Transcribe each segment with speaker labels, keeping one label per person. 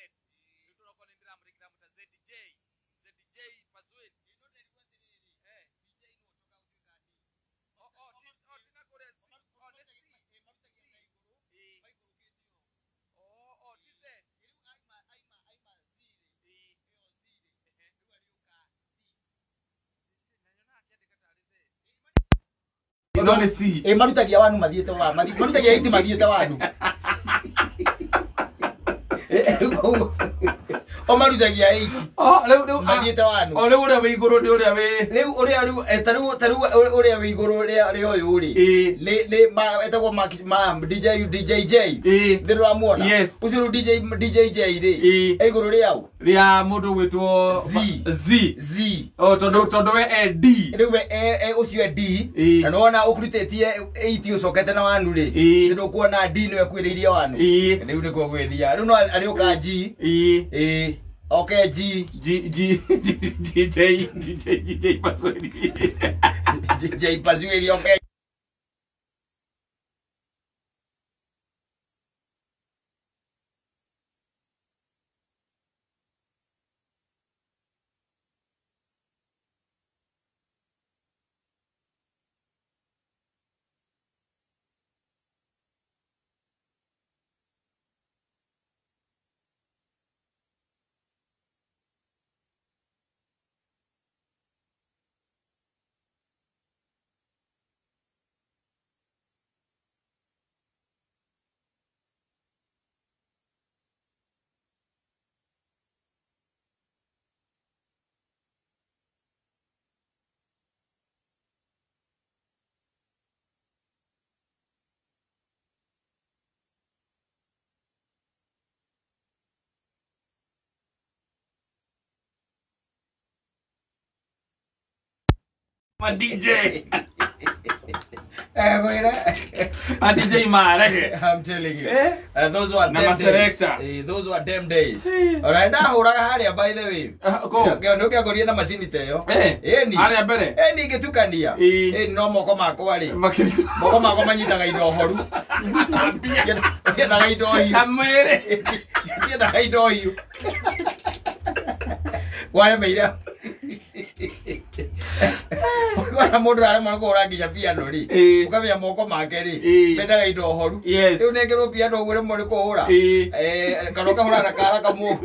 Speaker 1: Rĩu tũrokorwo nĩ ndĩramũrĩkĩra mũta ZJ ZJ Pazweli. Eh. O o ti o ti na kũrĩa C. O nĩ C. C. Ĩĩ. O o ti Z. Ĩĩ. Ehe. Na nyonaga akĩandĩka tarĩ Z. No nĩ C.
Speaker 2: Ĩ marutagia wanu mathiĩte wa marutagia iti mathiĩte wanu. O marutagia iti
Speaker 1: O rĩu rĩu
Speaker 2: mathiĩte wanu.
Speaker 1: O rĩu ũrĩa wĩ igũrũ nĩ ũrĩa wĩ
Speaker 2: Rĩu ũrĩa rĩu ta rĩu ta rĩu ũrĩa wĩ igũrũ rĩa rĩa ũyũ rĩ.
Speaker 1: Ĩĩ.
Speaker 2: Nĩ nĩ ma etagwo ma ma DJ DJ J.
Speaker 1: Ĩĩ.
Speaker 2: Nĩ ndĩramuona.
Speaker 1: Yes.
Speaker 2: Ũcio rĩu DJ DJ J rĩ.
Speaker 1: Ĩĩ.
Speaker 2: E igũrũ rĩau.
Speaker 1: Rĩa mũndũ ũgwĩtwo
Speaker 2: Z.
Speaker 1: Z.
Speaker 2: Z.
Speaker 1: O tondũ tondũ we e D.
Speaker 2: Rĩu we e ũcio e D.
Speaker 1: Ĩĩ.
Speaker 2: Na nĩwona ũkurutĩtie 8 ũcokete na wanu rĩ.
Speaker 1: Ĩĩ.
Speaker 2: Nĩ ndũkuona D nĩwe ĩkuĩrĩirie wanu.
Speaker 1: Ĩĩ.
Speaker 2: Rĩu nĩkuo gwĩthia. Rĩu no arĩũka G.
Speaker 1: Ĩĩ.
Speaker 2: Ĩĩ. Oke G.
Speaker 1: G G G G J G J G J Pazweli.
Speaker 2: J J Pazweli oke.
Speaker 1: Ma DJ.
Speaker 2: Eh, kwĩra.
Speaker 1: Ma DJ marege.
Speaker 2: I'm telling you.
Speaker 1: Eh?
Speaker 2: Those were
Speaker 1: Na
Speaker 2: them days.
Speaker 1: maselector.
Speaker 2: Those were them days.
Speaker 1: Eh.
Speaker 2: Ora ndahũraga harĩa by the way.
Speaker 1: Ah, kũ?
Speaker 2: Nĩ ũkĩangorire na macini ta ĩyo.
Speaker 1: Eh.
Speaker 2: Ĩni.
Speaker 1: Harĩa mbere.
Speaker 2: Ĩni ngĩtukania.
Speaker 1: Ĩĩ.
Speaker 2: Ĩni no moko makwa rĩ.
Speaker 1: Makĩria.
Speaker 2: Moko makwa manyitaga indo horu. Tiendaga indo hiũ.
Speaker 1: Na mwĩrĩ.
Speaker 2: Tiendaga indo hiũ. Waremeire. Wona mũndũ aremwo nĩ kũhũra nginya piano rĩ.
Speaker 1: Ĩĩ.
Speaker 2: Ũkamenya moko make rĩ.
Speaker 1: Ĩĩ.
Speaker 2: Mendaga indo horu.
Speaker 1: Yes.
Speaker 2: Rĩu nengerwo piano ũguo rĩmwe nĩ kũhũra.
Speaker 1: Ĩĩ.
Speaker 2: Eh, kana ũkahũra na kara kamwe.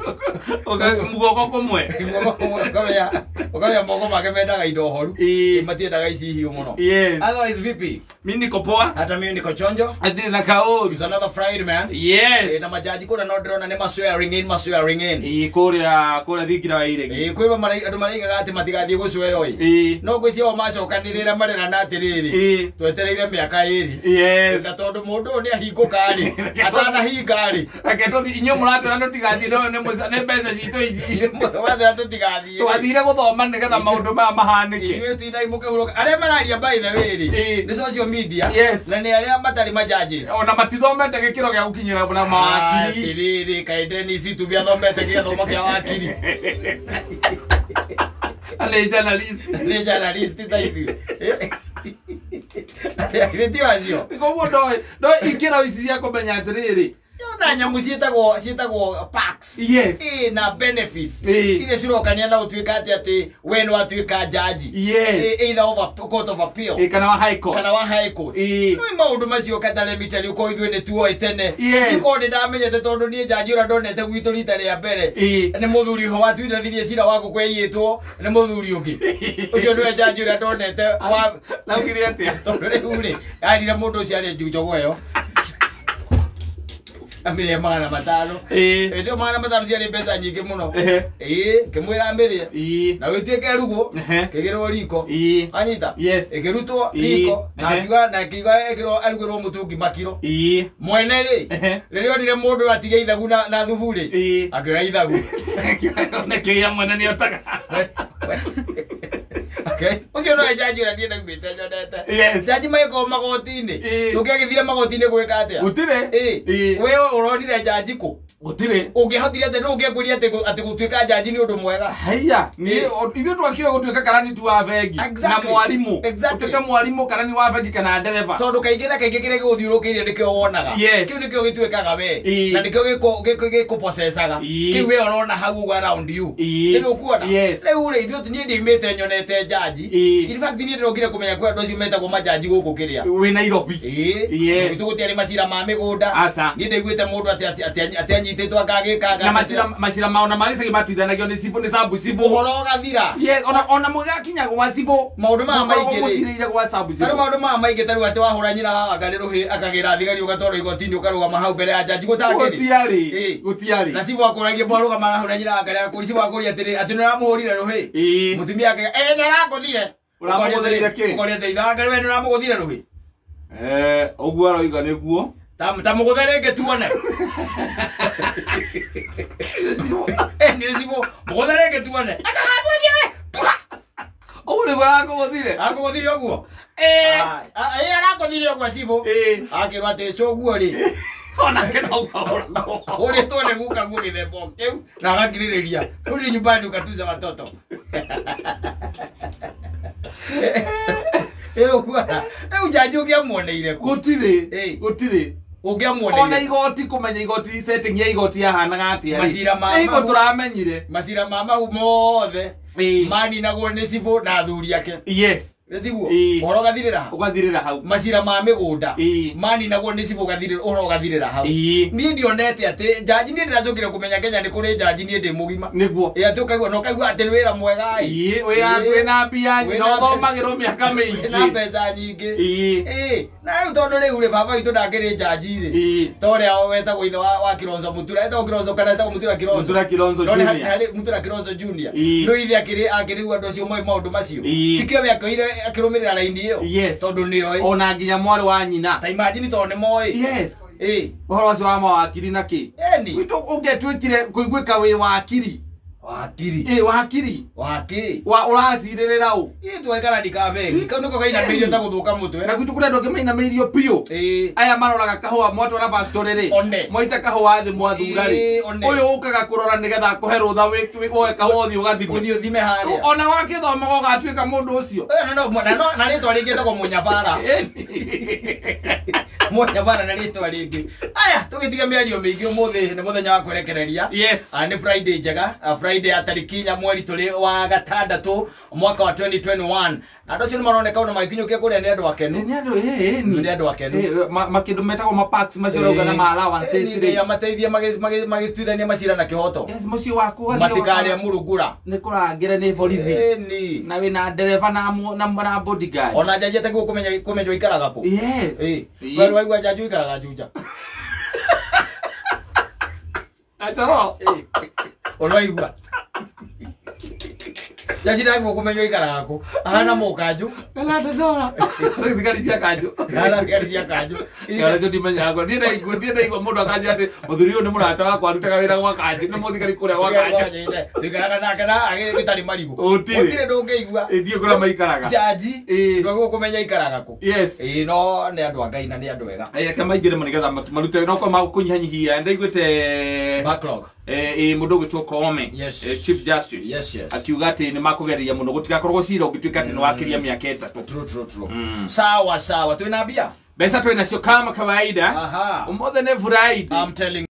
Speaker 1: Mũgongo kũmwe.
Speaker 2: Ũkamenya ũkamenya moko make mendaga indo horu.
Speaker 1: Ĩĩ.
Speaker 2: Matiendaga ici hiũ mũno.
Speaker 1: Yes.
Speaker 2: Otherwise vipi?
Speaker 1: Mi niko poa.
Speaker 2: Hata mimi niko chonjo.
Speaker 1: Ati na kaũru.
Speaker 2: It's another Friday man.
Speaker 1: Yes.
Speaker 2: Eh, na majaji kũrĩa no ndĩrona nĩ ma swearing in, ma swearing in.
Speaker 1: Ĩĩ kũrĩa kũrĩa thingira wa iregi.
Speaker 2: Ĩĩ kwĩ andũ maraigaga atĩ matigathiĩ gũcweo ĩ.
Speaker 1: Ĩĩ.
Speaker 2: No ngwĩciria o macokanĩrĩra marerana atĩrĩrĩ.
Speaker 1: Ĩĩ.
Speaker 2: Twetereire mĩaka ĩrĩ.
Speaker 1: Yes.
Speaker 2: Na tondũ mũndũ ũyũ nĩ ahingũka rĩ, atanahinga rĩ.
Speaker 1: Reke tũthiĩ inyuĩ mũratwĩra tũtigathiĩ no nĩ nĩ mbeca citũ ici.
Speaker 2: Watwĩra tũtigathiĩ.
Speaker 1: Twathire gũthoma nĩgetha maũndũ maya mahanĩke.
Speaker 2: Ithuĩ tinai mũkĩhurũka. Arĩa mararia by the way rĩ,
Speaker 1: Ĩĩ.
Speaker 2: nĩ social media.
Speaker 1: Yes.
Speaker 2: Na nĩ arĩa matarĩ ma judges.
Speaker 1: Ona matithomete gĩkĩro gĩa gũkinyĩra na mawakiri.
Speaker 2: Atĩrĩrĩ, kaĩ Dennis Itubi athomete gĩthomo kĩa wakiri.
Speaker 1: Nĩ journalist.
Speaker 2: Nĩ journalist ta ithuĩ. Githĩ ti acio?
Speaker 1: Koguo ndoĩ ndoĩ ikĩro ici cia kũmenya atĩrĩrĩ.
Speaker 2: Na nyamũ ciĩtagwo ciĩtagwo perks.
Speaker 1: Yes.
Speaker 2: Ĩĩ na benefits.
Speaker 1: Ĩĩ.
Speaker 2: Iria cirokania na ũtuĩka atĩ atĩ we nĩ watuĩka jaji.
Speaker 1: Yes.
Speaker 2: Ĩ- Either of a court of appeal
Speaker 1: Ĩĩ kana wa high court.
Speaker 2: kana wa high court.
Speaker 1: Ĩĩ.
Speaker 2: Nĩ maũndũ macio kataremitari ũkorwo ithuĩ nĩ tuoĩ tene.
Speaker 1: Yes.
Speaker 2: Nĩkorwo nĩ ndamenyete tondũ niĩ jaji ũrĩa ndonete gwitũ rita rĩa mbere.
Speaker 1: Ĩĩ.
Speaker 2: Nĩ mũthuri ho watuithathirie cira wa ngũkũ ĩiyĩtwo nĩ mũthuri ũngĩ. Ũcio nĩwe jaji ũrĩa ndonete wa
Speaker 1: Naugire atĩa?
Speaker 2: tondũ rĩu rĩ arire mũndũ ũcio arĩ njogoo ĩyo amĩrĩhe 500.
Speaker 1: Ĩĩ.
Speaker 2: Ĩndĩ 500 ciarĩ mbeca nyingĩ mũno.
Speaker 1: Ehe.
Speaker 2: Ĩĩ ngĩmwĩra amĩrĩe.
Speaker 1: Ĩĩ.
Speaker 2: Na wĩtuĩke rugwo
Speaker 1: Ehe.
Speaker 2: kĩgĩrwo riko.
Speaker 1: Ĩĩ.
Speaker 2: Anyita.
Speaker 1: Yes.
Speaker 2: Ĩkĩrutwo
Speaker 1: Ĩĩ.
Speaker 2: riko na
Speaker 1: Ehe.
Speaker 2: akiuga na akiuga ĩkĩrwo arugĩrwo mũtungi makiro.
Speaker 1: Ĩĩ.
Speaker 2: Mwene rĩ
Speaker 1: Ehe.
Speaker 2: rĩrĩa onire mũndũ atige ithagu na na thubu rĩ
Speaker 1: Ĩĩ.
Speaker 2: akĩoya ithagu.
Speaker 1: Nĩkĩo ya mwene nĩotaga.
Speaker 2: Okay. Ucio no jaji ũrĩa niĩ ndaumĩte nyonete.
Speaker 1: Yes.
Speaker 2: Jaji magĩkorwo magoti-inĩ.
Speaker 1: Ĩĩ.
Speaker 2: Tũngĩagĩthire magoti-inĩ gwĩka atĩa?
Speaker 1: Gũtirĩ.
Speaker 2: Ĩĩ.
Speaker 1: Ĩĩ.
Speaker 2: We ũronire jaji kũ?
Speaker 1: Gũtirĩ.
Speaker 2: Ũngĩahotire atĩa? Nũ ũngĩakwĩrire atĩ gũtuĩka jaji nĩ ũndũ mwega?
Speaker 1: Haiya,
Speaker 2: Ĩĩ.
Speaker 1: ithuĩ twakĩoĩ gũtuĩka karani tu wa bengi
Speaker 2: Exactly.
Speaker 1: na mwarimũ.
Speaker 2: Exactly.
Speaker 1: Ũtuĩke mwarimũ karani wa bengi kana ndereba.
Speaker 2: Tondũ kaingĩ na kaingĩ kĩrĩa gĩgũthiũrũkĩirie nĩkĩo wonaga.
Speaker 1: Yes.
Speaker 2: Kĩu nĩkĩo gĩtuĩkaga we.
Speaker 1: Ĩĩ.
Speaker 2: Na nĩkĩo gĩkũpocecaga.
Speaker 1: Ĩĩ.
Speaker 2: Kĩu we ũrona hau ũguo around you.
Speaker 1: Ĩĩ.
Speaker 2: Nĩ ũkuona?
Speaker 1: Yes.
Speaker 2: Rĩu rĩ, ithuĩ niĩ ndiumĩte nyonete jaji.
Speaker 1: Ĩĩ.
Speaker 2: In fact niĩ ndĩrokire kũmenya kwĩ andũ acio metagwo majaji gũkũ kĩrĩa.
Speaker 1: Wĩ Nairobi.
Speaker 2: Ĩĩ.
Speaker 1: Yes.
Speaker 2: Gwitũ gũtiarĩ macira ma mĩgũnda.
Speaker 1: Aca.
Speaker 2: Niĩ ndaiguĩte mũndũ atĩ anyitĩtwo akagĩka
Speaker 1: Na macira mao na magĩcagi matuithanagio nĩ cibũ nĩ sabu cibũ.
Speaker 2: Ũhoro ũgathira.
Speaker 1: Yes, ona mũgakinya gwa cibũ.
Speaker 2: Maũndũ maya maingĩ rĩ.
Speaker 1: Mũcirĩire gwa sabu
Speaker 2: Tarĩ
Speaker 1: cibũ.
Speaker 2: maũndũ maya maingĩ ta rĩu atĩ wahũra nyina akarĩ rũhĩ akagĩra thigari ũgatwarwo igoti-inĩ ũkarũgama hau mbere ya jaji gũtangĩrĩ.
Speaker 1: Gũtiarĩ.
Speaker 2: Ĩĩ.
Speaker 1: Gũtiarĩ.
Speaker 2: Na cibũ akũragia mwarũgama agahũra nyina akarĩ akũri cibũ akũria atĩrĩ atĩ nĩũramũhũrire rũhĩ.
Speaker 1: Ĩĩ.
Speaker 2: Mũtumia akauga ĩĩ nĩarangũthire.
Speaker 1: Ũramũgũthĩire kĩ?
Speaker 2: Ũkoria atĩ ithanga we nĩũramũgũthire rũhĩ.
Speaker 1: Ũguo aroiga nĩguo.
Speaker 2: Ta mũgũthe rĩngĩ tuone. Nĩ cibũ mũgũthe rĩngĩ tuone. Akagambia we. Tura.
Speaker 1: Ũguo nĩguo arakũgũthire.
Speaker 2: Akũgũthire ũguo.
Speaker 1: Ĩĩ.
Speaker 2: Ĩĩ arakũthire ũguo cibũ.
Speaker 1: Ĩĩ.
Speaker 2: Akĩrwo atĩ coguo rĩ.
Speaker 1: Onake no ũguo.
Speaker 2: Ũrĩtwo nĩ guka guo gĩthemba kĩu na agakirĩrĩria. Rudi nyumbani ukatuza watoto. Ĩĩ ũkuona. Rĩu jaji ũngĩamuoneire kũ?
Speaker 1: Gũtirĩ.
Speaker 2: Ĩĩ.
Speaker 1: Gũtirĩ.
Speaker 2: Ũngĩamuoneire.
Speaker 1: Ona igoti kũmenya igoti setting ya igoti yahanaga atĩa rĩ.
Speaker 2: Macira ma
Speaker 1: Nĩ hingo
Speaker 2: mahu.
Speaker 1: tũramenyire.
Speaker 2: Macira ma mahu mothe
Speaker 1: Ĩĩ.
Speaker 2: maninagwo nĩ cibũ na athuri ake.
Speaker 1: Yes.
Speaker 2: Nĩtiguo?
Speaker 1: Ĩĩ.
Speaker 2: Ũhoro ũgathirĩra hau.
Speaker 1: Ũgathirĩra hau.
Speaker 2: Macira ma mĩgũnda
Speaker 1: Ĩĩ.
Speaker 2: maninagwo nĩ cibũ ũgathirĩra ũhoro ũgathirĩra hau.
Speaker 1: Ĩĩ.
Speaker 2: Niĩ ndionete atĩ jaji niĩ ndĩracokire kũmenya Kenya nĩ kũrĩ jaji niĩ ndĩ mũgima.
Speaker 1: Nĩguo.
Speaker 2: Ĩ atĩ ũkaigua na ũkaigua atĩ nĩ wĩra mwega ĩ.
Speaker 1: Ĩĩ, wĩna mbia
Speaker 2: Wĩna
Speaker 1: na ũthomagĩrwo mĩaka
Speaker 2: Wĩna
Speaker 1: mĩingĩ.
Speaker 2: mbeca nyingĩ.
Speaker 1: Ĩĩ.
Speaker 2: Ĩĩ, na rĩu tondũ rĩu rĩ baba witũ ndakĩrĩ jaji rĩ.
Speaker 1: Ĩĩ.
Speaker 2: Ta ũrĩa wetagwo ithe wa Kilonzo Mutura, etagwo Kilonzo kana etagwo Mutura Kilonzo.
Speaker 1: Mutura Kilonzo
Speaker 2: No nĩ
Speaker 1: Junior.
Speaker 2: harĩ Mutura Kilonzo Junior.
Speaker 1: Ĩĩ.
Speaker 2: No ithe akĩrĩ andũ acio moĩ maũndũ macio.
Speaker 1: Ĩĩ.
Speaker 2: Tikĩo we akĩoire akĩrũmĩrĩra raini ĩyo.
Speaker 1: Yes.
Speaker 2: Tondũ nĩoĩ.
Speaker 1: Ona nginya mwarĩ wa nyina.
Speaker 2: Ta imagine tondũ nĩmoĩ.
Speaker 1: Yes.
Speaker 2: Ĩĩ.
Speaker 1: Ũhoro ũcio wa mawakiri na kĩ?
Speaker 2: Eni.
Speaker 1: Gwitũ ũngĩatuĩkire kũiguĩka wĩ wakiri.
Speaker 2: Wakiri.
Speaker 1: Ĩĩ, wakiri.
Speaker 2: Waki.
Speaker 1: Wa ũracirĩrĩra ũ.
Speaker 2: Ĩ twekara ka bengi. Kau nĩko kainamĩirio ta gũthũka mũtwe.
Speaker 1: Na gwitũ kũrĩ andũ angĩ mainamĩirio biũ.
Speaker 2: Ĩĩ.
Speaker 1: Aya maroraga kahũa mwatwara factory rĩ.
Speaker 2: One.
Speaker 1: Mwaita kahũa thĩ mwathura rĩ.
Speaker 2: Ĩĩ, one.
Speaker 1: Ũyũ ũkaga kũrora nĩgetha akũhe rũtha woe kahũa ũthiĩ ũgathime.
Speaker 2: Ũthiĩ ũthime harĩa.
Speaker 1: Ona wakĩthomaga ũgatuĩka mũndũ ũcio.
Speaker 2: Ĩyo no na rĩtwa rĩngĩ etagwo mũnyabara. Mũnyabara na rĩtwa rĩngĩ. Aya, tũgĩtiga mĩario mĩingĩ ũmũthĩ nĩ mũthenya wa kwerekereria.
Speaker 1: Yes.
Speaker 2: Nĩ Friday njega, Friday ya tarĩki inya mweri tũrĩ wa gatandatũ mwaka wa 2021. Na andũ acio nĩ maroneka ona magĩkinyũkia kũrĩa nĩ andũ akenu.
Speaker 1: Nĩ andũ ĩĩ
Speaker 2: Nĩ andũ akenu.
Speaker 1: Makĩndũ metagwo ma parks macio ũrauga na ma allowances
Speaker 2: Ngai
Speaker 1: rĩ.
Speaker 2: amateithie magĩtuithania macira na kĩhoto.
Speaker 1: Yes, mũciĩ waku ũgathiĩ
Speaker 2: Matikarĩa mũrungura.
Speaker 1: nĩ kũrangĩre nĩ borithi.
Speaker 2: Ĩni.
Speaker 1: Na wĩna ndereba na bodyguard.
Speaker 2: Ona jaji ategwo kũmenya ũikaraga kũ.
Speaker 1: Yes.
Speaker 2: Ĩĩ.
Speaker 1: Ĩĩ.
Speaker 2: We waigua jaji ũikaraga Juja.
Speaker 1: Achoro.
Speaker 2: Ũraigua. Jaji ndagwo kũmenya ũikaraga kũ. Ahana mũkanjũ.
Speaker 1: Kana ndora. Thigari cia kanjũ.
Speaker 2: Ahana thigari cia kanjũ.
Speaker 1: Kana cio ndimenyaga. Niĩ ndaigua mũndũ akanjĩra atĩ mũthuri ũyũ nĩ mũrata wakwa arutaga wĩra gwa kanjũ. Nĩ mũthigari kũrĩa gwa kanjũ.
Speaker 2: Tũikaraga nake na agĩtarĩ marigũ.
Speaker 1: Gũtirĩ.
Speaker 2: Gũtirĩ ndũngĩigua.
Speaker 1: Ĩ ndiũĩ kũrĩa maikaraga.
Speaker 2: Jaji
Speaker 1: Ĩĩ.
Speaker 2: ndwagwo kũmenya ikaraga kũ.
Speaker 1: Yes.
Speaker 2: Ĩĩ no nĩ andũ a Ngai na nĩ andũ ega.
Speaker 1: Reke maingĩre mo nĩgetha marute no kwa makũnyihanyihia. Ndaiguĩte
Speaker 2: Backlog.
Speaker 1: Mũndũ ũgwĩtwo Koome.
Speaker 2: Yes.
Speaker 1: Chief Justice.
Speaker 2: Yes, yes.
Speaker 1: Akiuga atĩ nĩ makũgeria mũno gũtigakorwo cira ũngĩtuĩka atĩ nĩ wakĩria mĩaka ĩtatũ.
Speaker 2: True, true, true. Sawa sawa. Twĩna mbia?
Speaker 1: Mbeca twĩ nacio kama kawaida.
Speaker 2: Aha.
Speaker 1: Ũmũthĩ nĩ Friday.
Speaker 2: I'm telling